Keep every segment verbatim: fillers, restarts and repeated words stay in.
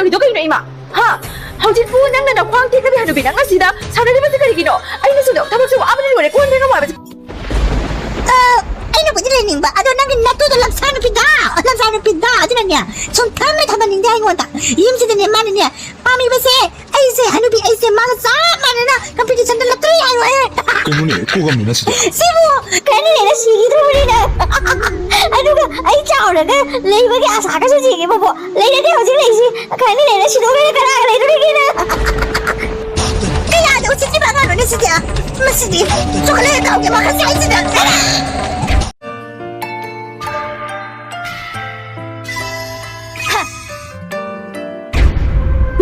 ꯇꯧꯔꯤꯗꯣ ꯀꯩꯅꯣ, ꯏꯃꯥ? ꯍꯥ? ꯍꯧꯖꯤꯛꯄꯨ ꯅꯪꯅ ꯅꯈ꯭ꯋꯥꯡ ꯇꯦꯛꯂꯕꯤ ꯍꯅꯨꯕꯤ ꯅꯪ ꯑꯁꯤꯗ ꯁꯥꯎꯅꯔꯤꯕꯁꯤ ꯀꯔꯤꯒꯤꯅꯣ? ꯑꯩꯅꯁꯨ ꯊꯕꯛ ꯁꯨꯕ ꯋꯥꯕꯅ ꯂꯣꯏꯔꯦ, ꯀꯣꯟ ꯐꯦꯡꯉꯝꯃꯣ ꯍꯥꯏꯕꯁꯦ꯫ ꯑ, ꯑꯩꯅꯕꯨꯗꯤ ꯂꯩꯅꯤꯡꯕ, ꯑꯗꯣ ꯅꯪꯒꯤ ꯅꯇꯨꯗꯣ ꯂꯝꯁꯥ ꯅꯨꯄꯤꯗ, ꯂꯝꯁꯥ ꯅꯨꯄꯤꯗ, ꯑꯗꯨꯅꯅꯦ, ꯁꯨꯝ ꯊꯝꯃꯦ ꯊꯝꯍꯟꯅꯤꯡꯗꯦ ꯑꯩꯉꯣꯟꯗ꯫ ꯌꯨꯝꯁꯤꯗꯅꯦ, ꯃꯥꯅꯅꯦ, ꯄꯥꯝꯃꯤꯕꯁꯦ, ꯑꯩꯁꯦ, ꯍꯅꯨꯕꯤ ꯑꯩꯁꯦ ꯃꯥꯒ ꯆꯞ ꯃꯥꯟꯅꯅ ꯀꯝꯄꯤꯇꯤꯁꯟꯗ ꯂꯛꯇ꯭ꯔꯤ ꯍꯥꯏꯌꯣ, ꯑꯦ꯫ ꯀꯩꯅꯣꯅꯦ, ꯀꯣꯛ ꯑꯃꯅꯤꯅ ꯁꯤꯗꯤ꯫ ꯁꯤꯕꯨ ꯀꯔꯤ ꯂꯩꯔ ꯁꯤꯈꯤꯗ꯭ꯔꯕꯅꯤꯅ? ꯑꯗꯨꯒ ꯑꯩ ꯆꯥꯎꯔꯒ ꯂꯩꯕꯒꯤ ꯑꯥꯁꯥꯒꯁꯨ ꯁꯤꯈꯤꯕꯕꯨ ꯂꯩꯔꯗꯤ ꯍꯧꯖꯤꯛ ꯂꯩꯁꯤ꯫ ꯈꯔꯅꯤ ꯂꯩꯔ ꯁꯤꯗꯣꯛꯈ꯭ꯔꯒ ꯀꯅꯥꯒ ꯂꯩꯗꯣꯔꯤꯒꯦꯅ? ꯀꯌꯥꯗ ꯎꯁꯤꯠꯇ꯭ꯔꯤꯕ ꯑꯉꯥꯡꯅꯣꯅꯦ ꯁꯤꯗꯤ? ꯃꯁꯤꯗꯤ ꯆꯣꯀꯣꯂꯦꯠ ꯀꯥꯎꯒꯦ ꯋꯥꯈꯜꯁꯦ ꯍꯥꯏꯁꯤꯗ꯫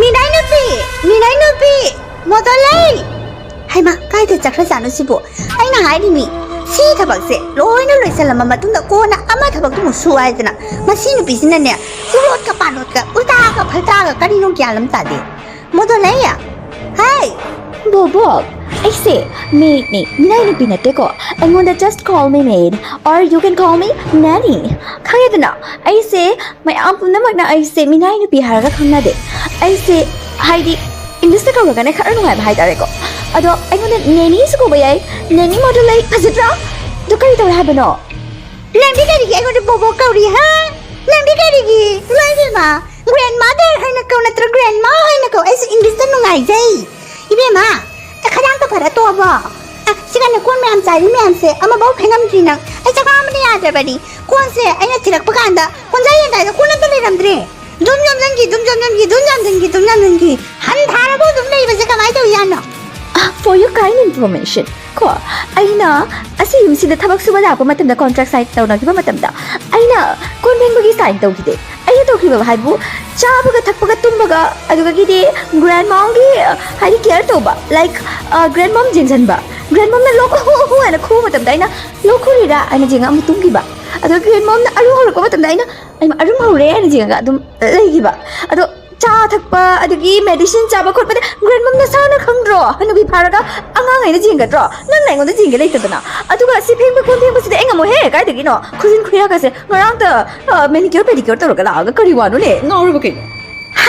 ꯃꯤꯅꯥꯏ ꯅꯨꯄꯤ! ꯃꯤꯅꯥꯏ ꯅꯨꯄꯤ! ꯃꯣꯗꯣꯂꯩ! ꯍꯩꯃꯥ, ꯀꯥꯏꯗ ꯆꯠꯈ꯭ꯔꯖꯥꯠꯅꯣ ꯁꯤꯕꯨ? ꯑꯩꯅ ꯍꯥꯏꯔꯤꯃꯤ, ꯁꯤ ꯊꯕꯛꯁꯦ ꯂꯣꯏꯅ ꯂꯣꯏꯁꯜꯂꯝꯕ ꯃꯇꯨꯡꯗ ꯀꯣꯟꯅ ꯑꯃ ꯊꯕꯛꯇꯨꯃꯨꯛ ꯁꯨ ꯍꯥꯏꯗꯅ꯫ ꯃꯁꯤ ꯅꯨꯄꯤꯁꯤꯅꯅꯦ, ꯎꯔꯣꯠꯀ ꯄꯥꯅꯣꯠꯀ, ꯎꯜꯇꯥꯒ ꯐꯜꯇꯥꯒ ꯀꯔꯤꯅꯣ ꯒ꯭ꯌꯥꯟ ꯑꯃ ꯇꯥꯗꯦ꯫ ꯃꯣꯗꯣꯂꯩ! ꯍꯥꯏ! ꯕꯣꯕꯣꯛ, ꯑꯩꯁꯦ ꯃꯦꯠꯅꯦ, ꯃꯤꯅꯥꯏ ꯅꯨꯄꯤ ꯅꯠꯇꯦꯀꯣ꯫ ꯑꯩꯉꯣꯟꯗ just call me maid, or you can call me nanny. ꯈꯪꯉꯦꯗꯅ, ꯑꯩꯁꯦ ꯃꯌꯥꯝ ꯄꯨꯝꯅꯃꯛꯅ ꯑꯩꯁꯦ ꯃꯤꯅꯥꯏ ꯅꯨꯄꯤ ꯍꯥꯏꯔꯒ ꯈꯪꯅꯗꯦ꯫ ꯑꯩꯁꯦ, ꯍꯥꯏꯗꯤ, ꯏꯪꯂꯤꯁꯇ ꯀꯧꯔꯒꯅ ꯈꯔ ꯅꯨꯡꯉꯥꯏꯕ ꯍꯥꯏꯇꯥꯔꯦꯀꯣ꯫ ꯑꯗꯣ ꯑꯩꯉꯣꯟꯗ ꯅꯦꯅꯤꯁꯨ ꯀꯧꯕ ꯌꯥꯏ꯫ ꯅꯦꯅꯤ ꯃꯣꯗꯣꯂꯩ ꯐꯖꯗ꯭ꯔꯥ? ꯑꯗꯨ ꯀꯔꯤ ꯇꯧꯋꯦ ꯍꯥꯏꯕꯅꯣ? ꯅꯪꯗꯤ ꯀꯔꯤꯒꯤ ꯑꯩꯉꯣꯟꯗ ꯕꯣꯕꯣꯛ ꯀꯧꯔꯤ, ꯍꯥ? ꯅꯪꯗꯤ ꯀꯔꯤꯒꯤ? ꯏꯃꯥ ꯏꯕꯦꯝꯃ, grandmother ꯍꯥꯏꯅ ꯀꯧ ꯅꯠꯇ꯭ꯔ grandma ꯍꯥꯏꯅ ꯀꯧ? ꯑꯩꯁꯨ ꯏꯪꯂꯤꯁꯇ ꯅꯨꯡꯉꯥꯏꯖꯩ꯫ ꯏꯕꯦꯝꯃ, ꯑꯦ, ꯈꯗꯥꯡ ꯀ ꯐꯔ ꯇꯣꯛꯑꯕꯣ? ꯑ, ꯁꯤꯒꯅꯦ ꯀꯣꯟ ꯃꯌꯥꯝ ꯆꯥꯏꯔꯤ ꯃꯌꯥꯝꯁꯦ ꯑꯃꯐꯥꯎ ꯐꯦꯡꯉꯝꯗ꯭ꯔꯤ ꯅꯪ꯫ ꯑꯩ ꯆꯥꯛꯈꯥꯎ ꯑꯃꯅ ꯌꯥꯗ꯭ꯔꯕꯅꯤ꯫ ꯀꯣꯟꯁꯦ ꯑꯩꯅ ꯊꯤꯔꯛꯄ ꯀꯥꯟꯗ ꯀꯣꯟꯖꯥ ꯌꯦꯟꯗꯥꯏꯗ ꯀꯣꯟ ꯑꯝꯇ ꯂꯩꯔꯝꯗ꯭ꯔꯦ꯫ ꯗꯨꯝ ꯌꯣꯝꯖꯟꯈꯤ, ꯗꯨꯝ ꯌꯣꯝꯖꯟꯈꯤ, ꯗꯨꯝ ꯌꯥꯟꯁꯤꯟꯈꯤ, ꯗꯨꯝ ꯌꯥꯟꯁꯤꯟꯈꯤ꯫ ꯍꯟ ꯊꯥꯔꯕꯣ ꯑꯗꯨꯝ ꯂꯩꯕꯁꯦ ꯀꯃꯥꯏꯅ ꯇꯧꯔꯤꯖꯥꯠꯅꯣ? Ah, for your kind information, ꯀꯣ, ꯑꯩꯅ ꯑꯁꯤ ꯌꯨꯝꯁꯤꯗ ꯊꯕꯛ ꯁꯨꯕ ꯂꯥꯛꯄ ꯃꯇꯝꯗ, contract sign ꯇꯧꯅꯈꯤꯕ ꯃꯇꯝꯗ, ꯑꯩꯅ ꯀꯣꯟ ꯐꯦꯡꯕꯒꯤ sign ꯇꯧꯈꯤꯗꯦ꯫ ꯑꯩꯅ ꯇꯧꯈꯤꯕ ꯍꯥꯏꯕꯨ ꯆꯥꯕꯒ ꯊꯛꯄꯒ ꯇꯨꯝꯕꯒ, ꯑꯗꯨꯗꯒꯤꯗꯤ grandmomꯒꯤ, ꯍꯥꯏꯗꯤ, care ꯇꯧꯕ, like, grandmom ꯌꯦꯡꯁꯤꯟꯕ꯫ Grandmomꯅ "ꯂꯣꯛ ꯈꯨ ꯈꯨ" ꯍꯥꯏꯅ ꯈꯨꯕ ꯃꯇꯝꯗ ꯑꯩꯅ "ꯂꯣꯛ ꯈꯨꯔꯤꯔꯥ?" ꯍꯥꯏꯅ ꯌꯦꯡꯉ ꯑꯃꯨꯛ ꯇꯨꯝꯈꯤꯕ꯫ ꯑꯗꯣ grandmomꯅ ꯑꯔꯨ ꯍꯧꯔꯛꯄ ꯃꯇꯝꯗ ꯑꯩꯅ "ꯑꯩꯃ, ꯑꯔꯨꯝ ꯍꯧꯔꯦ" ꯍꯥꯏꯅ ꯌꯦꯡꯉꯒ ꯑꯗꯨꯝ ꯂꯩꯈꯤꯕ꯫ ꯑꯗꯣ ꯆꯥ ꯊꯛꯄ, ꯑꯗꯒꯤ medicine ꯆꯥꯕ ꯈꯣꯠꯄꯗ grandmom ꯅꯁꯥꯅ ꯈꯪꯗ꯭ꯔꯣ? ꯍꯅꯨꯕꯤ ꯐꯥꯔꯒ ꯑꯉꯥꯡ ꯑꯩꯅ ꯌꯦꯡꯒꯗ꯭ꯔꯣ? ꯅꯪꯅ ꯑꯩꯉꯣꯟꯗ ꯌꯦꯡꯒꯦ ꯂꯩꯇꯗꯅ꯫ ꯑꯗꯨꯒ ꯁꯤ ꯐꯦꯡꯕ ꯀꯣꯟ ꯐꯦꯡꯕꯁꯤꯗꯤ ꯑꯩ ꯉꯝꯃꯣꯏꯍꯦ, ꯀꯥꯏꯗꯒꯤꯅꯣ? ꯈꯨꯖꯤꯟ ꯈꯨꯌꯥꯒꯁꯦ ꯉꯔꯥꯡꯇ, ꯑ, manicure pedicure ꯇꯧꯔꯒ ꯂꯥꯛꯑꯒ ꯀꯔꯤ ꯋꯥꯅꯣꯅꯦ? ꯉꯥꯎꯔꯕ ꯀꯩꯅꯣ?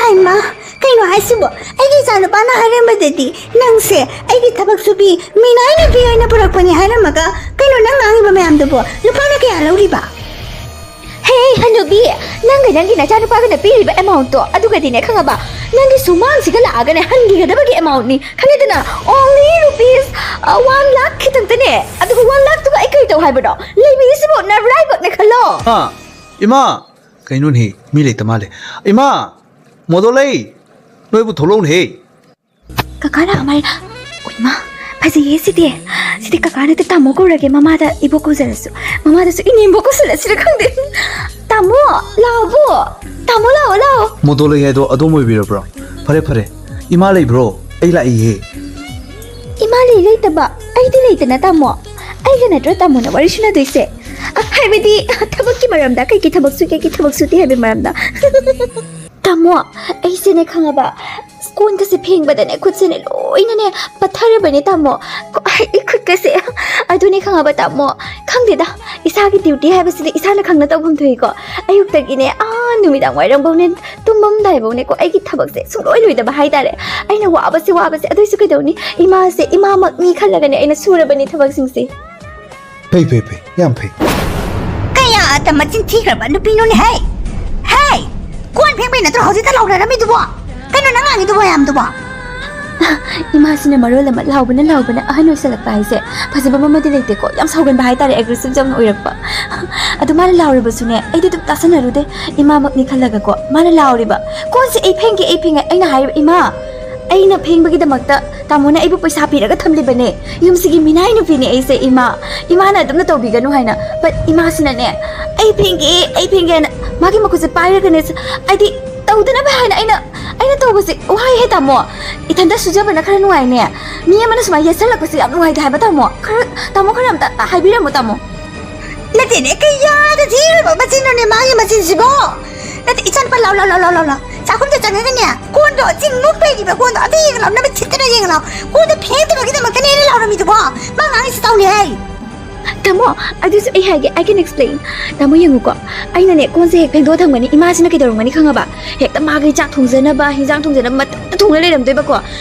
ꯍꯩꯃꯥ, ꯀꯩꯅꯣ ꯍꯥꯏꯁꯤꯕꯣ? ꯑꯩꯒꯤ ꯏꯆꯥꯅꯨꯄꯥꯅ ꯍꯥꯏꯔꯝꯕꯗꯗꯤ ꯅꯪꯁꯦ ꯑꯩꯒꯤ ꯊꯕꯛ ꯁꯨꯕꯤ ꯃꯤꯅꯥꯏ ꯅꯨꯄꯤ ꯑꯣꯏꯅ ꯄꯨꯔꯛꯄꯅꯤ ꯍꯥꯏꯔꯝꯃꯒ, ꯀꯩꯅꯣ ꯅꯪ ꯉꯥꯡꯉꯤꯕ ꯃꯌꯥꯝꯗꯨꯕꯣ? ꯂꯨꯄꯥꯅ ꯀꯌꯥ ꯂꯧꯔꯤꯕ? ꯍꯦ, ꯍꯅꯨꯕꯤ, ꯅꯪꯒ ꯅꯪꯒꯤ ꯅꯆꯥꯅꯨꯄꯥꯒꯅ ꯄꯤꯔꯤꯕ amount ꯇꯣ, ꯑꯗꯨꯒꯗꯤꯅꯦ, ꯈꯪꯉꯕ? ꯅꯪꯒꯤ ꯁꯨꯃꯥꯡꯁꯤꯒ ꯂꯥꯛꯑꯒꯅꯦ ꯍꯟꯈꯤꯒꯗꯕꯒꯤ amount ꯅꯤ, ꯈꯪꯉꯦꯗꯅ? Only rupees, ꯑ, one lakh ꯈꯤꯇꯪꯇꯅꯦ꯫ ꯑꯗꯨꯒ one lakh ꯇꯨꯒ ꯑꯩ ꯀꯔꯤ ꯇꯧ ꯍꯥꯏꯕꯅꯣ? ꯂꯩꯕꯤꯔꯤꯁꯤꯕꯨ ꯅꯔꯥꯏꯕꯛꯅꯦ ꯈꯜꯂꯣ꯫ ꯑꯥ, ꯏꯃꯥ! ꯀꯩꯅꯣꯅꯦꯍꯦ, ꯃꯤ ꯂꯩꯇ ꯃꯥꯜꯂꯦ꯫ ꯏꯃꯥ! ꯃꯣꯗꯣꯂꯩ! ꯅꯣꯏꯕꯨ ꯊꯣꯛꯂꯛꯎꯅꯦꯍꯦ꯫ ꯀꯀꯥ ꯂꯥꯛꯑ ꯃꯥꯜꯂꯦ꯫ ꯎꯏꯃꯥ, ꯐꯖꯩꯌꯦ ꯁꯤꯗꯤ꯫ ꯁꯤꯗꯤ ꯀꯀꯥ ꯅꯠꯇꯦ, ꯇꯥꯃꯣ ꯀꯧꯔꯒꯦ꯫ ꯃꯃꯥꯗ ꯏꯕꯣꯛ ꯀꯧꯖꯔꯁꯨ꯫ ꯃꯃꯥꯗꯁꯨ ꯏꯅꯦꯝꯕꯣꯛ ꯀꯧꯁꯜꯂꯁꯤꯔ ꯈꯪꯗꯦ꯫ ꯇꯥꯃꯣ, ꯂꯥꯛꯑꯣꯕꯣ꯫ ꯇꯥꯃꯣ, ꯂꯥꯛꯑꯣ, ꯂꯥꯛꯑꯣ꯫ ꯃꯣꯗꯣꯂꯩ ꯍꯥꯏꯗꯣ ꯑꯗꯣꯝ ꯑꯣꯏꯕꯤꯔꯕ꯭ꯔꯣ? ꯐꯔꯦ, ꯐꯔꯦ꯫ ꯏꯃꯥ ꯂꯩꯕ꯭ꯔꯣ? ꯑꯩ ꯂꯥꯛꯏꯌꯦ꯫ ꯏꯃꯥ ꯂꯩ ꯂꯩꯇꯕ? ꯑꯩꯗꯤ ꯂꯩꯗꯅ, ꯇꯥꯃꯣ꯫ ꯑꯩꯒ ꯅꯠꯇ꯭ꯔꯣ ꯇꯥꯃꯣꯅ ꯋꯥꯔꯤ ꯁꯥꯟꯅꯗꯣꯏꯁꯦ? ꯑ, ꯍꯥꯏꯕꯗꯤ, ꯊꯕꯛꯀꯤ ꯃꯔꯝꯗ, ꯀꯩꯒꯤ ꯊꯕꯛ ꯁꯨꯏ, ꯀꯩꯒꯤ ꯊꯕꯛ ꯁꯨꯗꯦ ꯍꯥꯏꯕꯒꯤ ꯃꯔꯝꯗ꯫ ꯇꯥꯃꯣ, ꯑꯩꯁꯦꯅꯦ ꯈꯪꯉꯕ, ꯀꯣꯟꯒꯁꯦ ꯐꯦꯡꯕꯗꯅꯦ ꯈꯨꯠꯁꯦꯅꯦ ꯂꯣꯏꯅꯅꯦ ꯄꯠꯊꯔꯕꯅꯦ ꯇꯥꯃꯣ꯫ ꯀꯣ-, ꯑꯩ ꯈꯨꯠꯀꯁꯦ꯫ ꯑꯗꯨꯅꯦ ꯈꯪꯉꯕ ꯇꯥꯃꯣ, ꯈꯪꯗꯦꯗ, ꯏꯁꯥꯒꯤ duty ꯍꯥꯏꯕꯁꯤꯗꯤ ꯏꯁꯥꯅ ꯈꯪꯅ ꯇꯧꯐꯝ ꯊꯣꯛꯏꯀꯣ꯫ ꯑꯌꯨꯛꯇꯒꯤꯅꯦ ꯑꯥ ꯅꯨꯃꯤꯗꯥꯡ ꯋꯥꯏꯔꯝꯐꯧꯅꯦ, ꯇꯨꯝꯃꯝꯗꯥꯏꯐꯧꯅꯦꯀꯣ, ꯑꯩꯒꯤ ꯊꯕꯛꯁꯦ ꯁꯨꯡꯂꯣꯏ ꯂꯣꯏꯗꯕ ꯍꯥꯏꯇꯥꯔꯦ꯫ ꯑꯩꯅ ꯋꯥꯕꯁꯤ, ꯋꯥꯕꯁꯤ, ꯑꯗꯨꯏꯁꯨ ꯀꯩꯗꯧꯅꯤ? ꯏꯃꯥꯁꯦ ꯏꯃꯥꯃꯛꯅꯤ ꯈꯜꯂꯒꯅꯦ ꯑꯩꯅ ꯁꯨꯔꯕꯅꯤ ꯊꯕꯛꯁꯤꯡꯁꯦ꯫ ꯐꯩ, ꯐꯩ, ꯐꯩ, ꯌꯥꯝ ꯐꯩ꯫ ꯀꯌꯥꯗ ꯃꯆꯤꯟ ꯊꯤꯈ꯭ꯔꯕ ꯅꯨꯄꯤꯅꯣꯅꯦ ꯍꯦ? ꯍꯦ! ꯀꯣꯟ ꯐꯦꯡꯕꯩ ꯅꯠꯇ꯭ꯔꯣ ꯍꯧꯖꯤꯛꯇ ꯂꯥꯎꯅꯔꯝꯃꯤꯗꯨꯕꯣ? ꯀꯩꯅꯣ ꯅꯪ ꯉꯥꯡꯉꯤꯗꯨꯕꯣ ꯌꯥꯝꯗꯨꯕꯣ? ꯏꯃꯥꯁꯤꯅ ꯃꯔꯣꯜ ꯑꯃ ꯂꯥꯎꯕꯅ ꯂꯥꯎꯕꯅ, ꯑꯍꯟ ꯑꯣꯏꯁꯜꯂꯛꯄ ꯍꯥꯏꯁꯦ ꯐꯖꯕ ꯑꯃꯗꯤ ꯂꯩꯇꯦꯀꯣ, ꯌꯥꯝ ꯁꯥꯎꯒꯟꯕ ꯍꯥꯏꯇꯥꯔꯦ, aggressive ꯌꯥꯝꯅ ꯑꯣꯏꯔꯛꯄ꯫ ꯑꯗꯨ ꯃꯥꯅ ꯂꯥꯎꯔꯕꯁꯨꯅꯦ, ꯑꯩꯗꯤ ꯑꯗꯨꯝ ꯇꯥꯁꯟꯅꯔꯨꯗꯦ꯫ ꯏꯃꯥꯃꯛꯅꯤ ꯈꯜꯂꯒꯀꯣ, ꯃꯥꯅ ꯂꯥꯎꯔꯤꯕ, "ꯀꯣꯟꯁꯦ ꯑꯩ ꯐꯦꯡꯒꯦ, ꯑꯩ ꯐꯦꯡꯒꯦ"꯫ ꯑꯩꯅ ꯍꯥꯏꯔꯤꯕ, "ꯏꯃꯥ, ꯑꯩꯅ ꯐꯦꯡꯕꯒꯤꯗꯃꯛꯇ ꯇꯥꯃꯣꯅ ꯑꯩꯕꯨ ꯄꯩꯁꯥ ꯄꯤꯔꯒ ꯊꯝꯂꯤꯕꯅꯦ, ꯌꯨꯝꯁꯤꯒꯤ ꯃꯤꯅꯥꯏ ꯅꯨꯄꯤꯅꯦ ꯑꯩꯁꯦ ꯏꯃꯥ, ꯏꯃꯥꯅ ꯑꯗꯨꯝꯅ ꯇꯧꯕꯤꯒꯅꯨ" ꯍꯥꯏꯅ꯫ But ꯏꯃꯥꯁꯤꯅꯅꯦ, "ꯑꯩ ꯐꯦꯡꯒꯦ, ꯑꯩ ꯐꯦꯡꯒꯦ" ꯍꯥꯏꯅ ꯃꯥꯒꯤ ꯃꯈꯨꯠꯁꯦ ꯄꯥꯏꯔꯒꯅꯦ, ꯍꯥꯏꯗꯤ, ꯇꯧꯗꯅꯕ ꯍꯥꯏꯅ ꯑꯩꯅ, ꯑꯩꯅ ꯇꯧꯕꯁꯦ ꯋꯥꯏꯍꯦ ꯇꯥꯃꯣ꯫ ꯏꯊꯟꯇ ꯁꯨꯖꯕꯅ ꯈꯔ ꯅꯨꯡꯉꯥꯏꯅꯦ꯫ ꯃꯤ ꯑꯃꯅ ꯁꯨꯃꯥꯏꯅ ꯌꯦꯠꯁꯜꯂꯛꯄꯁꯦ ꯌꯥꯝ ꯅꯨꯡꯉꯥꯏꯇꯦ ꯍꯥꯏꯕ ꯇꯥꯃꯣ꯫ ꯈꯔ, ꯇꯥꯃꯣ, ꯈꯔ ꯑꯝꯇ ꯍꯥꯏꯕꯤꯔꯝꯃꯣ ꯇꯥꯃꯣ꯫ ꯅꯠꯇꯦꯅꯦ, ꯀꯩ ꯌꯥꯗ ꯊꯤꯔꯕ ꯃꯆꯤꯟꯅꯣꯅꯦ ꯃꯥꯒꯤ ꯃꯆꯤꯟꯁꯤꯕꯣ? ꯅꯠꯇꯦ, ꯏꯆꯥꯅꯨꯄꯥ, ꯂꯥꯎ, ꯂꯥꯎ, ꯂꯥꯎ, ꯂꯥꯎ, ꯂꯥꯎ, ꯂꯥꯎ꯫ ꯆꯥꯛꯈꯨꯝꯗ ꯆꯪꯉꯒꯅꯦ, ꯀꯣꯟꯗꯣ ꯆꯤꯡ ꯃꯨꯛ ꯄꯩꯔꯤꯕ ꯀꯣꯟꯗꯣ ꯑꯝꯇ ꯌꯦꯡꯉ ꯂꯥꯎ, ꯅꯃꯤꯠ ꯊꯤꯠꯇꯅ ꯌꯦꯡꯉ ꯂꯥꯎ꯫ ꯀꯣꯟꯗꯣ ꯐꯦꯡꯗꯕꯒꯤꯗꯃꯛꯇꯅꯦ ꯑꯩꯅ ꯂꯥꯎꯔꯝꯃꯤꯗꯨꯕꯣ꯫ ꯃꯥ ꯉꯥꯡꯉꯤꯁꯤ ꯇꯧꯅꯦ ꯍꯦ꯫ ꯇꯥꯃꯣ, ꯑꯗꯨꯁꯨ ꯑꯩ ꯍꯥꯏꯒꯦ, I can explain. ꯇꯥꯃꯣ, ꯌꯦꯡꯉꯨꯀꯣ, ꯑꯩꯅꯅꯦ ꯀꯣꯟꯁꯦ ꯍꯦꯛ ꯐꯦꯡꯗꯣꯛꯑ ꯊꯝꯒꯅꯤ, ꯏꯃꯥꯁꯤꯅ ꯀꯩꯗꯧꯔꯝꯒꯅꯤ ꯈꯪꯉꯕ? ꯍꯦꯛꯇ ꯃꯥꯒꯤ ꯆꯥꯛ ꯊꯣꯡꯖꯅꯕ, ꯍꯤꯟꯖꯥꯡ ꯊꯣꯡꯖꯅꯕ ꯃꯇꯝꯗ ꯊꯣꯡꯅ ꯂꯩꯔꯝꯗꯣꯏꯕꯀꯣ꯫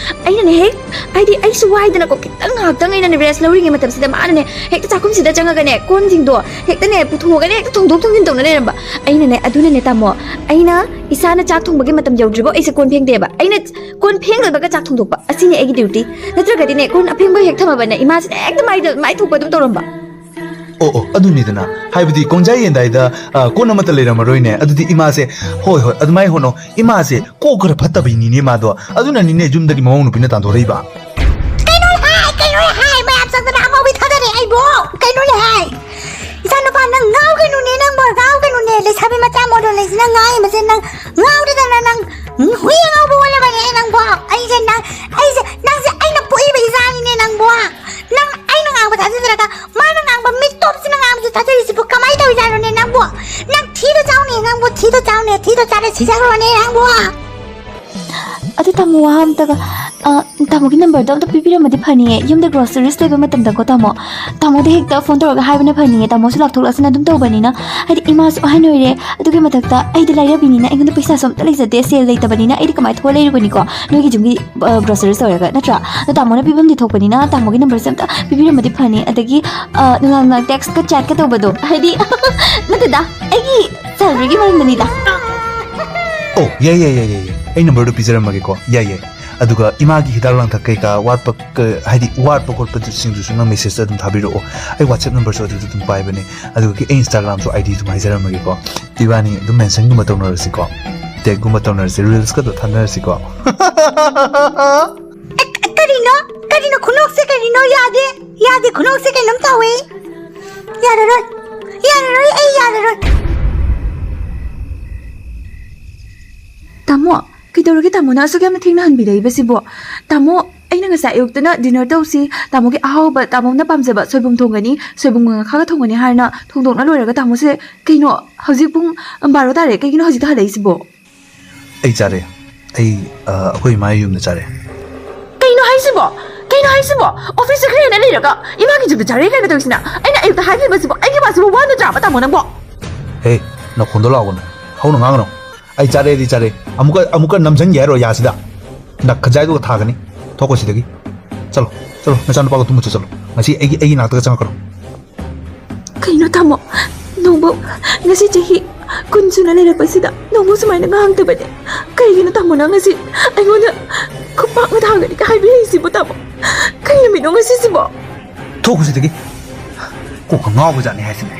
ꯑꯩꯅꯅꯦ ꯍꯦꯛ, ꯍꯥꯏꯗꯤ ꯑꯩꯁꯨ ꯋꯥꯏꯗꯅꯀꯣ, ꯈꯤꯇꯪ ꯉꯥꯏꯍꯥꯛꯇꯪ ꯑꯩꯅꯅꯦ ꯔꯦꯁ ꯂꯧꯔꯤꯉꯩ ꯃꯇꯝꯁꯤꯗ ꯃꯥꯅꯅꯦ ꯍꯦꯛꯇ ꯆꯥꯛꯈꯨꯝꯁꯤꯗ ꯆꯪꯉꯒꯅꯦ ꯀꯣꯟꯁꯤꯡꯗꯣ ꯍꯦꯛꯇꯅꯦ ꯄꯨꯊꯣꯛꯑꯒꯅꯦ ꯍꯦꯛꯇ ꯊꯣꯡꯗꯣꯛ ꯊꯣꯡꯖꯤꯟ ꯇꯧꯅ ꯂꯩꯔꯝꯕ꯫ ꯑꯩꯅꯅꯦ, ꯑꯗꯨꯅꯅꯦ ꯇꯥꯃꯣ, ꯑꯩꯅ ꯏꯁꯥꯅ ꯆꯥꯛ ꯊꯣꯡꯕꯒꯤ ꯃꯇꯝ ꯌꯧꯗ꯭ꯔꯤꯕꯣ ꯑꯩꯁꯦ ꯀꯣꯟ ꯐꯦꯡꯗꯦꯕ꯫ ꯑꯩꯅ ꯀꯣꯟ ꯐꯦꯡ ꯂꯣꯏꯕꯒ ꯆꯥꯛ ꯊꯣꯡꯗꯣꯛꯄ, ꯑꯁꯤꯅꯦ ꯑꯩꯒꯤ ꯗ꯭ꯌꯨꯇꯤ꯫ ꯅꯠꯇ꯭ꯔꯒꯗꯤꯅꯦ, ꯀꯣꯟ ꯑꯐꯦꯡꯕ ꯍꯦꯛ ꯊꯝꯃꯕꯅꯦ, ꯏꯃꯥꯁꯤꯅ ꯍꯦꯛꯇ ꯃꯥꯏꯗ, ꯃꯥꯏ ꯊꯣꯛꯄ ꯑꯗꯨꯝ ꯇꯧꯔꯝꯕ꯫ ꯑꯣ ꯑꯣ, ꯑꯗꯨꯅꯤꯗꯅ꯫ ꯍꯥꯏꯕꯗꯤ ꯀꯣꯟꯖꯥꯏ ꯌꯦꯟꯗꯥꯏꯗ, ꯑ, ꯀꯣꯟ ꯑꯃꯠꯇ ꯂꯩꯔꯝꯃꯔꯣꯏꯅꯦ꯫ ꯑꯗꯨꯗꯤ ꯏꯃꯥꯁꯦ, ꯍꯣꯏ ꯍꯣꯏ, ꯑꯗꯨꯃꯥꯏꯅ ꯍꯣꯠꯅꯧ꯫ ꯏꯃꯥꯁꯦ ꯀꯣꯛ ꯈꯔ ꯐꯠꯇꯕꯩꯅꯤꯅꯦ ꯃꯥꯗꯣ꯫ ꯑꯗꯨꯅꯅꯤꯅꯦ ꯌꯨꯝꯗꯒꯤ ꯃꯃꯧ ꯅꯨꯄꯤꯅ ꯇꯥꯟꯊꯣꯔꯛꯏꯕ꯫ ꯀꯩꯅꯣ ꯍꯥꯏ, ꯀꯩꯅꯣ ꯍꯥꯏ, ꯃꯌꯥꯝ ꯆꯪꯗꯅ ꯑꯉꯥꯎꯕꯤ ꯊꯥꯗꯔꯦ ꯑꯩꯕꯣ꯫ ꯀꯩꯅꯣꯅꯦ ꯍꯥꯏ, ꯏꯆꯥ ꯅꯨꯄꯥ, ꯅꯪ ꯉꯥꯎꯒꯅꯨꯅꯦ, ꯅꯪꯕꯣ ꯉꯥꯎꯒꯅꯨꯅꯦ꯫ ꯂꯩꯁꯥꯕꯤ ꯃꯆꯥ ꯃꯣꯗꯣ ꯂꯩꯁꯤꯅ ꯉꯥꯡꯉꯤꯕꯁꯦ ꯅꯪ ꯉꯥꯎꯗꯗꯅ ꯅꯪ ꯍꯨꯏ ꯑꯉꯥꯎꯕ ꯑꯣꯜꯂꯕꯅꯦ ꯅꯪꯕꯣ꯫ ꯑꯩꯁꯦ ꯅꯪ, ꯑꯩꯁꯦ, ꯅꯪꯁꯦ ꯑꯩꯅ ꯄꯣꯛꯏꯕ ꯏꯆꯥꯅꯤꯅꯦ ꯅꯪꯕꯣ꯫ ꯅꯪ ꯑꯩꯅ ꯉꯥꯡꯕ ꯊꯥꯖꯗ꯭ꯔꯒ ꯃꯥꯅ ꯉꯥꯡꯕ ꯃꯤꯇꯣꯞꯁꯤꯅ ꯉꯥꯡꯕꯁꯦ ꯊꯥꯖꯔꯤꯁꯤꯕꯨ ꯀꯃꯥꯏꯅ ꯇꯧꯔꯤꯖꯥꯠꯅꯣꯅꯦ ꯅꯪꯕꯣ? ꯅꯪ ꯊꯤꯗꯣ ꯆꯥꯎꯅꯦ ꯅꯪꯕꯨ, ꯊꯤꯗꯣ ꯆꯥꯎꯅꯦ, ꯊꯤꯗꯣ ꯆꯥꯔ ꯁꯤꯖꯈ꯭ꯔꯣꯅꯦ ꯅꯪꯕꯨ꯫ ꯑꯗꯨ ꯇꯥꯃꯣ, ꯋꯥ ꯑꯝꯇꯒ, ꯑ, ꯇꯥꯃꯣꯒꯤ ꯅꯝꯕꯔꯗꯣ ꯑꯝꯇ ꯄꯤꯕꯤꯔꯝꯃꯗꯤ ꯐꯅꯤꯌꯦ꯫ ꯌꯨꯝꯗ ꯒ꯭ꯔꯣꯁꯔꯤꯁ ꯂꯩꯕ ꯃꯇꯝꯗꯀꯣ ꯇꯥꯃꯣ, ꯇꯥꯃꯣꯗ ꯍꯦꯛꯇ ꯐꯣꯟ ꯇꯧꯔꯒ ꯍꯥꯏꯕꯅ ꯐꯅꯤꯌꯦ꯫ ꯇꯥꯃꯣꯁꯨ ꯂꯥꯛꯊꯣꯛ ꯂꯥꯛꯁꯤꯟ ꯑꯗꯨꯝ ꯇꯧꯕꯅꯤꯅ, ꯍꯥꯏꯗꯤ ꯏꯃꯥꯁꯨ ꯑꯍꯟ ꯑꯣꯏꯔꯦ, ꯑꯗꯨꯒꯤ ꯃꯊꯛꯇ ꯑꯩꯗꯤ ꯂꯥꯏꯔꯕꯤꯅꯤꯅ ꯑꯩꯉꯣꯟꯗ ꯄꯩꯁꯥꯁꯨ ꯑꯝꯇ ꯂꯩꯖꯗꯦ, ꯁꯦꯜ ꯂꯩꯇꯕꯅꯤꯅ ꯑꯩꯗꯤ ꯀꯃꯥꯏꯅ ꯊꯣꯛꯑ ꯂꯩꯔꯨꯒꯅꯤꯀꯣ ꯅꯣꯏꯒꯤ ꯌꯨꯝꯒꯤ, ꯑ, ꯒ꯭ꯔꯣꯁꯔꯤꯁ ꯇꯧꯔꯒ, ꯅꯠꯇ꯭ꯔꯥ? ꯑꯗꯣ ꯇꯥꯃꯣꯅ ꯄꯤꯐꯝꯗꯤ ꯊꯣꯛꯄꯅꯤꯅ ꯇꯥꯃꯣꯒꯤ ꯅꯝꯕꯔꯁꯦ ꯑꯝꯇ ꯄꯤꯕꯤꯔꯝꯃꯗꯤ ꯐꯅꯤ꯫ ꯑꯗꯒꯤ, ꯑ, ꯅꯨꯡꯗꯥꯡ ꯅꯨꯡꯗꯥꯡ ꯇꯦꯛꯁꯀ ꯆꯦꯠꯀ ꯇꯧꯕꯗꯣ, ꯍꯥꯏꯗꯤ ꯅꯠꯇꯦꯗ, ꯑꯩꯒꯤ ꯁꯦꯂꯔꯤꯒꯤ ꯃꯔꯝꯗꯅꯤꯗ꯫ ꯑꯣ, ꯌꯥꯏ ꯌꯥꯏ ꯌꯥꯏ ꯌꯥꯏ ꯌꯥꯏ꯫ ꯑꯩ ꯅꯝꯕꯔꯗꯣ ꯄꯤꯖꯔꯝꯃꯒꯦꯀꯣ꯫ ꯌꯥꯏ ꯌꯥꯏ꯫ ꯑꯗꯨꯒ ꯏꯃꯥꯒꯤ ꯍꯤꯗꯥꯛ ꯂꯥꯡꯊꯛ ꯀꯩꯀꯥ ꯋꯥꯠꯄ, ꯀ-, ꯍꯥꯏꯗꯤ ꯋꯥꯠꯄ ꯈꯣꯠꯄꯁꯤꯡꯗꯨꯁꯨ ꯅꯪ ꯃꯦꯁꯦꯖꯇ ꯑꯗꯨꯝ ꯊꯥꯕꯤꯔꯛꯑꯣ꯫ ꯑꯩ ꯋꯥꯆꯦꯞ ꯅꯝꯕꯔꯁꯨ ꯑꯗꯨꯗ ꯑꯗꯨꯝ ꯄꯥꯏꯕꯅꯦ꯫ ꯑꯗꯨꯒ ꯑꯩ ꯏꯟꯁꯇꯥꯒ꯭ꯔꯥꯝꯁꯨ ꯑꯥꯏ ꯗꯤ ꯑꯗꯨꯝ ꯍꯥꯏꯖꯔꯝꯃꯒꯦꯀꯣ꯫ ꯏꯕꯥꯅꯤ ꯑꯗꯨꯝ ꯃꯦꯟꯁꯟꯒꯨꯝꯕ ꯇꯧꯅꯔꯁꯤꯀꯣ꯫ ꯇꯦꯛꯒꯨꯝꯕ ꯇꯧꯅꯔꯁꯤ, ꯔꯤꯜꯁꯀꯗꯣ ꯊꯥꯅꯔꯁꯤꯀꯣ꯫ ꯀꯔꯤꯅꯣ? ꯀꯔꯤꯅꯣ? ꯈꯨꯅꯣꯛꯁꯦ ꯀꯔꯤꯅꯣ? ꯌꯥꯗꯦ, ꯌꯥꯗꯦ, ꯈꯨꯅꯣꯛꯁꯦ ꯀꯩꯅꯣꯝ ꯇꯧꯋꯦ꯫ ꯌꯥꯔꯔꯣꯏ, ꯌꯥꯔꯔꯣꯏ, ꯑꯩ ꯌꯥꯔꯔꯣꯏ꯫ ꯇꯥꯃꯣ, ꯀꯩꯗꯧꯔꯒꯦ ꯇꯥꯃꯣꯅ ꯑꯁꯨꯛ ꯌꯥꯝꯅ ꯊꯦꯡꯅ ꯍꯟꯕꯤꯔꯛꯏꯕꯁꯤꯕꯣ? ꯇꯥꯃꯣ, ꯑꯩꯅ ꯉꯁꯥꯏ ꯑꯌꯨꯛꯇꯅ ꯗꯤꯅꯔ ꯇꯧꯁꯤ, ꯇꯥꯃꯣꯒꯤ ꯑꯍꯥꯎꯕ, ꯇꯥꯃꯣꯅ ꯄꯥꯝꯖꯕ ꯁꯣꯏꯕꯨꯝ ꯊꯣꯡꯒꯅꯤ, ꯁꯣꯏꯕꯨꯝꯒ ꯉꯥꯈꯥꯒ ꯊꯣꯡꯒꯅꯤ ꯍꯥꯏꯔꯅ ꯊꯣꯡꯗꯣꯛꯅ ꯂꯣꯏꯔꯒ ꯇꯥꯃꯣꯁꯦ ꯀꯩꯅꯣ ꯍꯧꯖꯤꯛ ꯄꯨꯡ ꯕꯥꯔꯣ ꯇꯥꯔꯦ, ꯀꯩꯒꯤꯅꯣ ꯍꯧꯖꯤꯛꯇ ꯍꯜꯂꯛꯏꯁꯤꯕꯣ? ꯑꯩ ꯆꯥꯔꯦ꯫ ꯑꯩ, ꯑ, ꯑꯩꯈꯣꯏ ꯏꯃꯥꯒꯤ ꯌꯨꯝꯗ ꯆꯥꯔꯦ꯫ ꯀꯩꯅꯣ ꯍꯥꯏꯁꯤꯕꯣ? ꯀꯩꯅꯣ ꯍꯥꯏꯁꯤꯕꯣ? ꯑꯣꯐꯤꯁꯇ ꯈꯔ ꯍꯦꯟꯅ ꯂꯩꯔꯒ ꯏꯃꯥꯒꯤ ꯌꯨꯝꯗ ꯆꯥꯔꯦ ꯀꯥꯏꯅ ꯇꯧꯔꯤꯁꯤꯅ? ꯑꯩꯅ ꯑꯌꯨꯛꯇ ꯍꯥꯏꯈꯤꯕꯁꯤꯕꯨ ꯑꯩꯒꯤ ꯋꯥꯁꯤꯕꯨ ꯋꯥ ꯅꯠꯇ꯭ꯔꯥꯕ, ꯇꯥꯃꯣ ꯅꯪꯕꯣ? ꯍꯦ, ꯅꯈꯣꯟꯗꯣ ꯂꯥꯎꯒꯅꯨ, ꯍꯧꯅ ꯉꯥꯡꯒꯅꯨ꯫ ꯑꯩ ꯆꯥꯔꯦꯗꯤ ꯆꯥꯔꯦ, ꯑꯃꯨꯛꯀ, ꯑꯃꯨꯛꯀ ꯅꯝꯁꯤꯟꯒꯦ ꯍꯥꯏꯔꯣ ꯌꯥꯁꯤꯗ? ꯅꯈꯖꯥꯏꯗꯨꯒ ꯊꯥꯒꯅꯤ꯫ ꯊꯣꯛꯈꯣ ꯁꯤꯗꯒꯤ꯫ ꯆꯠꯂꯣ, ꯆꯠꯂꯣ, ꯅꯆꯥꯅꯨꯄꯥꯒ ꯇꯨꯝꯃꯨꯆꯣ, ꯆꯠꯂꯣ꯫ ꯉꯁꯤ ꯑꯩꯒꯤ, ꯑꯩꯒꯤ ꯅꯥꯛꯇꯒ ꯆꯪꯉꯛꯀꯅꯨ꯫ ꯀꯩꯅꯣ ꯇꯥꯃꯣ, ꯅꯣꯡꯕꯨ ꯉꯁꯤ ꯆꯍꯤ ꯀꯨꯟ ꯁꯨꯅ ꯂꯩꯔꯛꯄꯁꯤꯗ ꯅꯣꯡꯕꯨ ꯁꯨꯃꯥꯏꯅ ꯉꯥꯡꯗꯕꯅꯦ꯫ ꯀꯩꯒꯤꯅꯣ ꯇꯥꯃꯣꯅ ꯉꯁꯤ ꯑꯩꯉꯣꯟꯗ ꯈꯨꯄꯥꯛꯅ ꯊꯥꯡꯒꯅꯤꯒ ꯍꯥꯏꯕꯤꯔꯤꯁꯤꯕꯨ ꯇꯥꯃꯣ? ꯀꯩ ꯅꯨꯃꯤꯠꯅꯣ ꯉꯁꯤꯁꯤꯕꯣ? ꯊꯣꯛꯈꯣ ꯁꯤꯗꯒꯤ꯫ ꯀꯣꯛꯀ ꯉꯥꯎꯕꯖꯥꯠꯅꯤ ꯍꯥꯏꯁꯤꯅꯦ꯫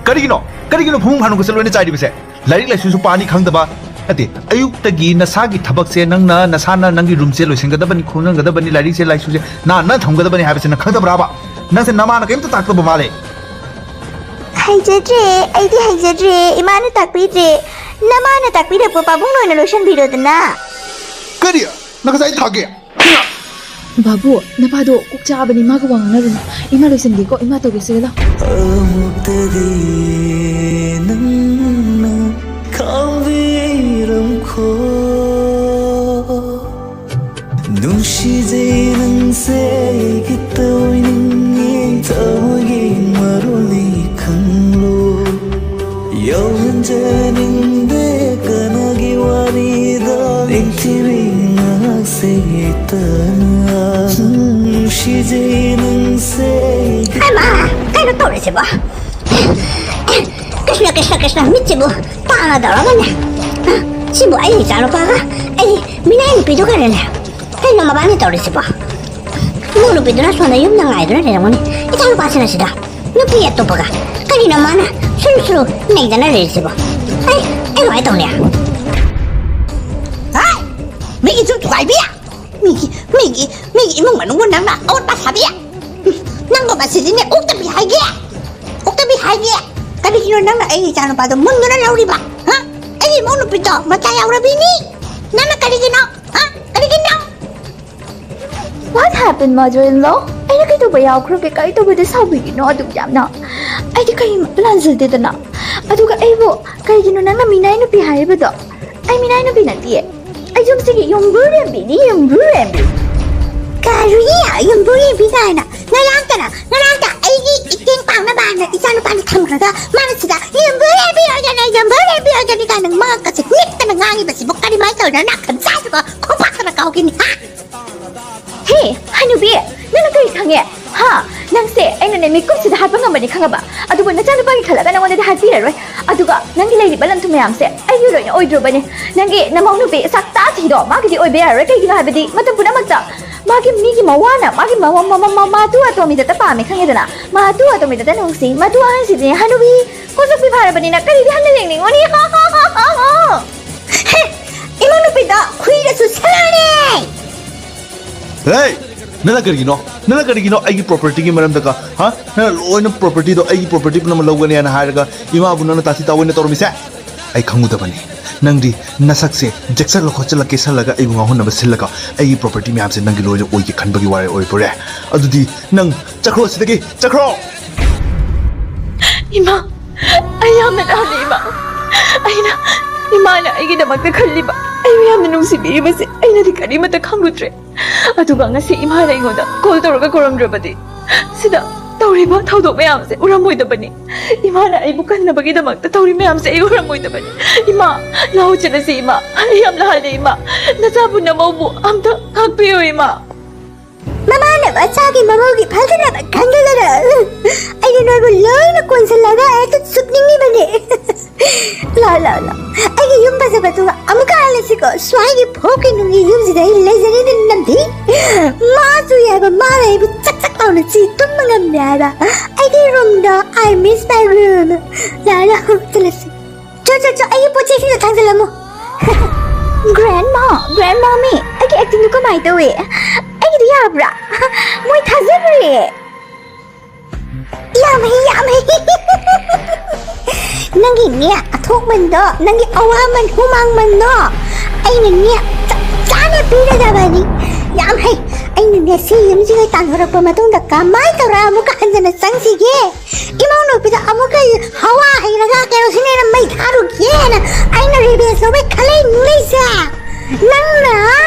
ꯀꯔꯤꯒꯤꯅꯣ? ꯀꯔꯤꯒꯤꯅꯣ ꯐꯃꯨꯡ ꯐꯥꯅꯨꯡꯒꯁꯦ ꯂꯣꯏꯅ ꯆꯥꯏꯔꯤꯕꯁꯦ? ꯂꯥꯏꯔꯤꯛ ꯂꯥꯏꯁꯨꯁꯨ ꯄꯥꯅꯤ ꯈꯪꯗꯕ꯫ ꯅꯠꯇꯦ, ꯑꯌꯨꯛꯇꯒꯤ ꯅꯁꯥꯒꯤ ꯊꯕꯛꯁꯦ ꯅꯪꯅ, ꯅꯁꯥꯅ ꯅꯪꯒꯤ ꯔꯨꯝꯁꯦ ꯂꯣꯏꯁꯤꯟꯒꯗꯕꯅꯤ, ꯈꯣꯡꯖꯤꯟꯒꯗꯕꯅꯤ, ꯂꯥꯏꯔꯤꯛꯁꯦ ꯂꯥꯏꯁꯨꯁꯦ ꯅꯥꯟꯅ ꯊꯝꯒꯗꯕꯅꯤ ꯍꯥꯏꯕꯁꯦ ꯅꯪ ꯈꯪꯗꯕ꯭ꯔꯥꯕ? ꯅꯪꯁꯦ ꯅꯃꯥꯅ ꯀꯩꯝꯇ ꯇꯥꯛꯇꯕ ꯃꯥꯜꯂꯦ꯫ ꯍꯩꯖꯗ꯭ꯔꯦ, ꯑꯩꯗꯤ ꯍꯩꯖꯗ꯭ꯔꯦ, ꯏꯃꯥꯅ ꯇꯥꯛꯄꯤꯗ꯭ꯔꯦ꯫ ꯅꯃꯥꯅ ꯇꯥꯛꯄꯤꯔꯛꯄ ꯄꯥꯕꯨꯡꯅ ꯑꯣꯏꯅ ꯂꯣꯏꯁꯤꯟꯕꯤꯔꯣꯗꯅ꯫ ꯀꯔꯤ? ꯅꯪ ꯉꯁꯥꯏ ꯊꯥꯒꯦ? ꯕꯥꯕꯨ, ꯅꯄꯥꯗꯣ ꯀꯣꯛ ꯆꯥꯕꯅꯤ, ꯃꯥꯒ ꯋꯥ ꯉꯥꯡꯅꯔꯨꯅꯨ꯫ ꯏꯃꯥ ꯂꯣꯏꯁꯤꯟꯒꯦꯀꯣ, ꯏꯃꯥ ꯇꯧꯒꯦꯁꯤꯒ ꯂꯥꯎ꯫ ꯑꯃꯨꯛꯇꯗꯤ ꯅꯪꯅ ꯈꯥꯝꯕꯤꯔꯝꯈꯣ꯫ ꯅꯨꯡꯁꯤꯖꯩ ꯅꯪꯁꯦ ꯑꯩꯒꯤ ꯇꯧꯅꯤꯡꯉꯤ, ꯊꯃꯣꯏꯒꯤ ꯃꯔꯣꯜꯅꯤ ꯈꯪꯂꯣ꯫ ꯌꯧꯍꯟꯖꯅꯤꯡꯗꯦ ꯀꯅꯥꯒꯤ ꯋꯥꯔꯤꯗ ꯅꯤꯡꯊꯤꯕꯤ ꯉꯥꯏꯍꯥꯛꯁꯦ ꯇꯅ꯫ ꯅꯨꯡꯁꯤꯖꯩ ꯅꯪꯁꯦ ꯑꯩꯒꯤ ꯍꯩꯃꯥ, ꯀꯩꯅꯣ ꯇꯧꯔꯤꯁꯤꯕꯣ? ꯀ꯭ꯔꯤꯁꯅ, ꯀ꯭ꯔꯤꯁꯅ, ꯀ꯭ꯔꯤꯁꯅ, ꯃꯤꯠꯁꯤꯕꯨ ꯇꯥꯡꯅ ꯇꯧꯔꯒꯅꯦ꯫ ꯁꯤꯕꯨ ꯑꯩ ꯏꯆꯥꯅꯨꯄꯥꯒ ꯑꯩ ꯃꯤꯅꯥꯏ ꯅꯨꯄꯤꯗꯨꯒꯅꯅꯦ꯫ ꯀꯩꯅꯣ ꯃꯕꯥꯅꯤ ꯇꯧꯔꯤꯁꯤꯕꯣ? ꯏꯃꯧ ꯅꯨꯄꯤꯗꯨꯅ ꯁꯣꯝꯗ ꯌꯨꯝꯗ ꯉꯥꯏꯗꯨꯅ ꯂꯩꯔꯝꯒꯅꯤ꯫ ꯏꯆꯥꯅꯨꯄꯥꯁꯤꯅ ꯁꯤꯗ ꯅꯨꯄꯤ ꯑꯇꯣꯞꯄꯒ꯫ ꯀꯔꯤꯅꯣ ꯃꯥꯅ ꯁꯨꯔꯨ ꯁꯨꯔꯨ ꯅꯩꯗꯅ ꯂꯩꯔꯤꯁꯤꯕꯣ? ꯑꯩ, ꯑꯩ ꯀꯃꯥꯏꯅ ꯇꯧꯅꯤ? ꯍꯥꯏ! ꯃꯤꯒꯤ ꯌꯨꯝ ꯊꯨꯒꯥꯏꯕꯤ! ꯃꯤꯒꯤ, ꯃꯤꯒꯤ, ꯃꯤꯒꯤ ꯏꯃꯨꯡ ꯃꯅꯨꯡꯕꯨ ꯅꯪꯅ ꯑꯑꯣꯠꯄ ꯁꯥꯕꯤ! ꯅꯪꯒꯨꯝꯕ ꯁꯤꯗꯤꯅꯦ ꯑꯣꯛꯇꯕꯤ ꯍꯥꯏꯒꯦ! ꯑꯣꯛꯇꯕꯤ ꯍꯥꯏꯒꯦ! ꯀꯔꯤꯒꯤꯅꯣ ꯅꯪꯅ ꯑꯩꯒꯤ ꯏꯆꯥꯅꯨꯄꯥꯗꯣ ꯃꯨꯟꯗꯨꯅ ꯂꯧꯔꯤꯕ? ꯍꯥ? ꯑꯩꯒꯤ ꯏꯃꯧ ꯅꯨꯄꯤꯗꯣ ꯃꯆꯥ ꯌꯥꯎꯔꯕꯤꯅꯤ! ꯅꯪꯅ ꯀꯔꯤꯒꯤꯅꯣ? ꯍꯥ? ꯀꯔꯤꯒꯤꯅꯣ? What happened, mother-in-law? ꯑꯩꯅ ꯀꯩꯗꯧꯕ ꯌꯥꯎꯈ꯭ꯔꯒꯦ? ꯀꯩꯗꯧꯕꯗ ꯁꯥꯎꯕꯤꯔꯤꯅꯣ ꯑꯗꯨꯛ ꯌꯥꯝꯅ? ꯑꯩꯗꯤ ꯀꯔꯤꯃꯠꯇ ꯂꯥꯟꯖꯗꯦꯗꯅ꯫ ꯑꯗꯨꯒ ꯑꯩꯕꯨ ꯀꯩꯒꯤꯅꯣ ꯅꯪꯅ ꯃꯤꯅꯥꯏ ꯅꯨꯄꯤ ꯍꯥꯏꯔꯤꯕꯗꯣ? ꯑꯩ ꯃꯤꯅꯥꯏ ꯅꯨꯄꯤ ꯅꯠꯇꯤꯌꯦ꯫ ꯑꯩ ꯌꯨꯝꯁꯤꯒꯤ ꯌꯨꯝꯕꯨꯔꯦꯝꯕꯤꯅꯤ, ꯌꯨꯝꯕꯨꯔꯦꯝꯕꯤ꯫ ꯀꯔꯤ? ꯌꯨꯝꯕꯨꯔꯦꯝꯕꯤ ꯀꯥꯏꯅ? ꯉꯔꯥꯡꯇꯅ, ꯉꯔꯥꯡꯇ ꯑꯩꯒꯤ ꯏꯇꯦꯡ ꯄꯥꯡꯅꯕ ꯍꯥꯏꯅ ꯏꯆꯥꯅꯨꯄꯥꯅꯤ ꯊꯝꯈ꯭ꯔꯒ ꯃꯥꯅ ꯁꯤꯗ "ꯌꯨꯝꯕꯨꯔꯦꯝꯕꯤ ꯑꯣꯏꯒꯅꯤ, ꯌꯨꯝꯕꯨꯔꯦꯝꯕꯤ ꯑꯣꯏꯒꯅꯤ" ꯀꯥꯏꯅ ꯃꯉꯛꯀꯁꯦ ꯅꯤꯛꯇꯅ ꯉꯥꯡꯉꯤꯕꯁꯤꯕꯨ ꯀꯔꯤꯃꯥꯏꯅ ꯇꯧꯔꯤꯅꯣ? ꯅꯥꯈꯝ ꯆꯥꯁꯤꯕꯣ ꯈꯣꯡꯄꯥꯛꯇꯅ ꯀꯥꯎꯈꯤꯅꯤ, ꯍꯥ? ꯍꯦ, ꯍꯅꯨꯕꯤ, ꯅꯪꯅ ꯀꯔꯤ ꯈꯪꯉꯦ? ꯍꯥ? ꯅꯪꯁꯦ ꯑꯩꯅꯅꯦ ꯃꯤꯀꯨꯞꯁꯤꯗ ꯍꯥꯠꯄ ꯉꯝꯕꯅꯤ, ꯈꯪꯉꯕ? ꯑꯗꯨꯕꯨ ꯅꯆꯥꯅꯨꯄꯥꯒꯤ ꯈꯜꯂꯒ ꯅꯉꯣꯟꯗꯗꯤ ꯍꯥꯠꯄꯤꯔꯔꯣꯏ꯫ ꯑꯗꯨꯒ ꯅꯪꯒꯤ ꯂꯩꯔꯤꯕ ꯂꯟ ꯊꯨꯝ ꯃꯌꯥꯝꯁꯦ ꯑꯩꯒꯤ ꯂꯣꯏꯅ ꯑꯣꯏꯗ꯭ꯔꯕꯅꯤ꯫ ꯅꯪꯒꯤ ꯅꯃꯧ ꯅꯨꯄꯤ ꯁꯛꯇꯥ ꯊꯤꯗꯣ ꯃꯥꯒꯤꯗꯤ ꯑꯣꯏꯕ ꯌꯥꯔꯔꯣꯏ꯫ ꯀꯩꯒꯤꯅꯣ ꯍꯥꯏꯕꯗꯤ ꯃꯇꯝ ꯄꯨꯝꯅꯃꯛꯇ ꯃꯥꯒꯤ, ꯃꯤꯒꯤ ꯃꯋꯥꯅ ꯃꯥꯒꯤ ꯃꯋꯥ-, ꯃ-, ꯃ-, ꯃ-, ꯃꯇꯨ ꯑꯇꯣꯝꯕꯤꯗꯇ ꯄꯥꯝꯃꯦ, ꯈꯪꯉꯦꯗꯅ? ꯃꯇꯨ ꯑꯇꯣꯝꯕꯤꯗꯇ ꯅꯨꯡꯁꯤ, ꯃꯇꯨ ꯑꯍꯟꯁꯤꯗꯤꯅꯦ ꯍꯅꯨꯕꯤ ꯀꯣꯟꯆꯨꯞꯄꯤ ꯐꯥꯔꯕꯅꯤꯅ ꯀꯔꯤꯗꯤ ꯍꯟꯅ ꯌꯦꯡꯅꯤꯡꯉꯨꯅꯤ? ꯍꯣ, ꯍꯣ, ꯍꯣ, ꯍꯣ, ꯍꯣ! ꯍꯦ! ꯏꯃꯧ ꯅꯨꯄꯤꯗꯣ ꯍꯨꯏꯗꯁꯨ ꯁꯥꯔꯦ! ꯍꯦ! ꯅꯪꯅ ꯀꯔꯤꯒꯤꯅꯣ? ꯅꯪꯅ ꯀꯔꯤꯒꯤꯅꯣ ꯑꯩꯒꯤ ꯄ꯭ꯔꯣꯄꯔꯇꯤꯒꯤ ꯃꯔꯝꯗꯒ, ꯍꯥ? ꯅꯪꯅ ꯂꯣꯏꯅ ꯄ꯭ꯔꯣꯄꯔꯇꯤꯗꯣ ꯑꯩꯒꯤ ꯄ꯭ꯔꯣꯄꯔꯇꯤ ꯄꯨꯝꯅꯃꯛ ꯂꯧꯒꯅꯤ ꯍꯥꯏꯅ ꯍꯥꯏꯔꯒ ꯏꯃꯥꯕꯨ ꯅꯪꯅ ꯇꯥꯊꯤ ꯇꯥꯑꯣꯏꯅ ꯇꯧꯔꯝꯃꯤꯁꯦ? ꯑꯩ ꯈꯪꯉꯨꯗꯕꯅꯤ꯫ ꯅꯪꯗꯤ ꯅꯁꯛꯁꯦ ꯖꯦꯛꯁꯜꯂ ꯈꯣꯠꯆꯜꯂ ꯀꯦꯁꯜꯂꯒ ꯑꯩꯕꯨ ꯉꯥꯎꯍꯟꯅꯕ ꯁꯤꯜꯂꯒ ꯑꯩꯒꯤ ꯄ꯭ꯔꯣꯄꯔꯇꯤ ꯃꯌꯥꯝꯁꯦ ꯅꯪꯒꯤ ꯂꯣꯏꯅ ꯑꯣꯏꯒꯦ ꯈꯟꯕꯒꯤ ꯋꯥꯔꯦ ꯑꯣꯏꯕꯣꯔꯦ꯫ ꯑꯗꯨꯗꯤ ꯅꯪ ꯆꯠꯈ꯭ꯔꯣ ꯁꯤꯗꯒꯤ, ꯆꯠꯈ꯭ꯔꯣ! ꯏꯃꯥ, ꯑꯩ ꯌꯥꯝꯅ ꯂꯥꯜꯂꯦ, ꯏꯃꯥ꯫ ꯑꯩꯅ, ꯏꯃꯥꯅ ꯑꯩꯒꯤꯗꯃꯛꯇ ꯈꯜꯂꯤꯕ, ꯑꯩꯕꯨ ꯌꯥꯝꯅ ꯅꯨꯡꯁꯤꯕꯤꯔꯤꯕꯁꯦ ꯑꯩꯅꯗꯤ ꯀꯔꯤꯃꯠꯇ ꯈꯪꯂꯨꯗ꯭ꯔꯦ꯫ ꯑꯗꯨꯒ ꯉꯁꯤ ꯏꯃꯥꯅ ꯑꯩꯉꯣꯟꯗ ꯀꯣꯜ ꯇꯧꯔꯒ ꯀꯧꯔꯝꯗ꯭ꯔꯕꯗꯤ ꯁꯤꯗ ꯇꯧꯔꯤꯕ ꯊꯧꯗꯣꯛ ꯃꯌꯥꯝꯁꯦ ꯎꯔꯝꯃꯣꯏꯗꯕꯅꯤ꯫ ꯏꯃꯥꯅ ꯑꯩꯕꯨ ꯀꯟꯅꯕꯒꯤꯗꯃꯛꯇ ꯇꯧꯔꯤ ꯃꯌꯥꯝꯁꯦ ꯑꯩ ꯎꯔꯝꯃꯣꯏꯗꯕꯅꯤ꯫ ꯏꯃꯥ, ꯂꯥꯛꯑꯣ ꯆꯠꯂꯁꯤ ꯏꯃꯥ꯫ ꯑꯩ ꯌꯥꯝ ꯂꯥꯜꯂꯦ ꯏꯃꯥ꯫ ꯅꯆꯥꯕꯨ ꯅꯃꯧꯕꯨ ꯑꯝꯇ ꯉꯥꯛꯄꯤꯌꯨ ꯏꯃꯥ꯫ ꯃꯃꯥꯅ ꯃꯆꯥꯒꯤ ꯃꯃꯧꯒꯤ ꯐꯖꯅꯕ ꯈꯟꯖꯤꯜꯂꯒ ꯑꯩꯅ ꯅꯣꯏꯕꯨ ꯂꯣꯏꯅ ꯀꯣꯟꯁꯤꯜꯂꯒ ꯍꯦꯛꯇ ꯆꯨꯞꯅꯤꯡꯉꯤꯕꯅꯦ꯫ ꯂꯥꯎ, ꯂꯥꯎ, ꯂꯥꯎ꯫ ꯑꯩꯒꯤ ꯌꯨꯝ ꯐꯖꯕꯗꯨꯒ ꯑꯃꯨꯛꯀ ꯍꯜꯂꯁꯤꯀꯣ꯫ ꯁ꯭ꯋꯥꯏꯒꯤ ꯐꯣꯛꯀꯤ ꯅꯨꯡꯒꯤ ꯌꯨꯝꯁꯤꯗ ꯑꯩ ꯂꯩꯖꯔꯤꯅ ꯅꯝꯊꯤ꯫ ꯃꯥꯁꯨ ꯌꯥꯏꯕ, ꯃꯥꯅ ꯑꯩꯕꯨ ꯆꯥꯛ ꯆꯥꯛ ꯂꯥꯎꯅ ꯆꯤ ꯇꯨꯝꯕ ꯉꯝꯗꯦ ꯍꯥꯏꯕ꯫ ꯑꯩꯒꯤ ꯔꯨꯝꯗꯣ, I miss my room꯫ ꯂꯥꯎ, ꯂꯥꯎ, ꯆꯠꯂꯁꯤ꯫ ꯆꯣ, ꯆꯣ, ꯆꯣ, ꯑꯩꯒꯤ ꯄꯣꯠ ꯆꯩꯁꯤꯡꯗꯣ ꯊꯥꯡꯖꯜꯂꯝꯃꯣ꯫ Grandma, grandmommy, ꯑꯩꯒꯤ actingꯗꯨ ꯀꯃꯥꯏ ꯇꯧꯏ? ꯑꯩꯒꯤꯗꯤ ꯌꯥꯕ꯭ꯔꯥ? ꯃꯣꯏ ꯊꯥꯖꯈ꯭ꯔꯦ꯫ ꯌꯥꯝ ꯍꯩ, ꯌꯥꯝ ꯍꯩ꯫ ꯅꯪꯒꯤꯅꯦ ꯑꯊꯣꯛꯃꯟꯗꯣ, ꯅꯪꯒꯤ ꯑꯋꯥꯃꯟ ꯍꯨꯃꯥꯡꯃꯟꯗꯣ ꯑꯩꯅꯅꯦ ꯆꯞ ꯆꯥꯅ ꯄꯤꯔꯗꯕꯅꯤ꯫ ꯌꯥꯝ ꯍꯩ꯫ ꯑꯩꯅꯅꯦ ꯁꯤ ꯌꯨꯝꯁꯤꯒ ꯇꯥꯟꯊꯣꯔꯛꯄ ꯃꯇꯨꯡꯗ ꯀꯃꯥꯏ ꯇꯧꯔ ꯑꯃꯨꯛꯀ ꯍꯟꯖꯟꯅ ꯆꯪꯁꯤꯒꯦ? ꯏꯃꯧ ꯅꯨꯄꯤꯗ ꯑꯃꯨꯛꯀ ꯍꯋꯥ ꯍꯩꯔꯒ ꯀꯦꯔꯣꯁꯤꯟ ꯍꯩꯔ ꯃꯩ ꯊꯥꯔꯨꯒꯦꯅ ꯑꯩꯅ revenge ꯂꯧꯕꯩ ꯈꯜꯂꯛꯏ ꯅꯨꯡꯂꯩꯁꯦ꯫ ꯅꯪꯅ